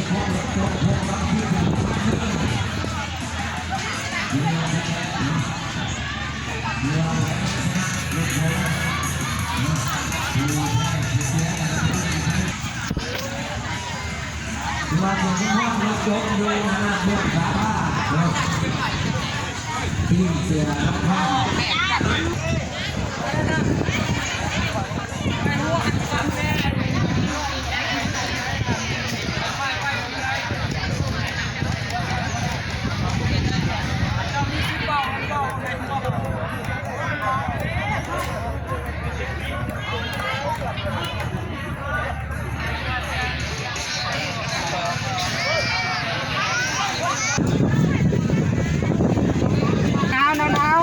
ຖືວ່າເປັນຄວາມລົບຈົບຢູ່ທາງດ້ານເບື້ອງຂວາເນາະ ທີມເສືອຄຳ. ໜາວ ໜາວ ໜາວ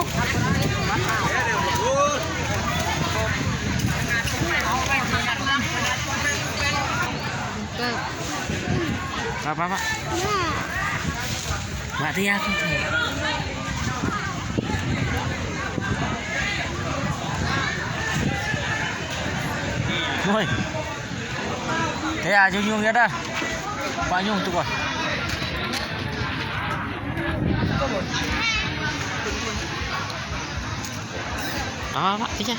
ໄປ ໄປ ໄປ ມາເຕີຍ ໂອ້ຍ ເຕີຍ ຍຸງໆ ຢ່າເດີ ປະຍຸງຕຸກ ອາ ມາ ມາ ເຕີຍ.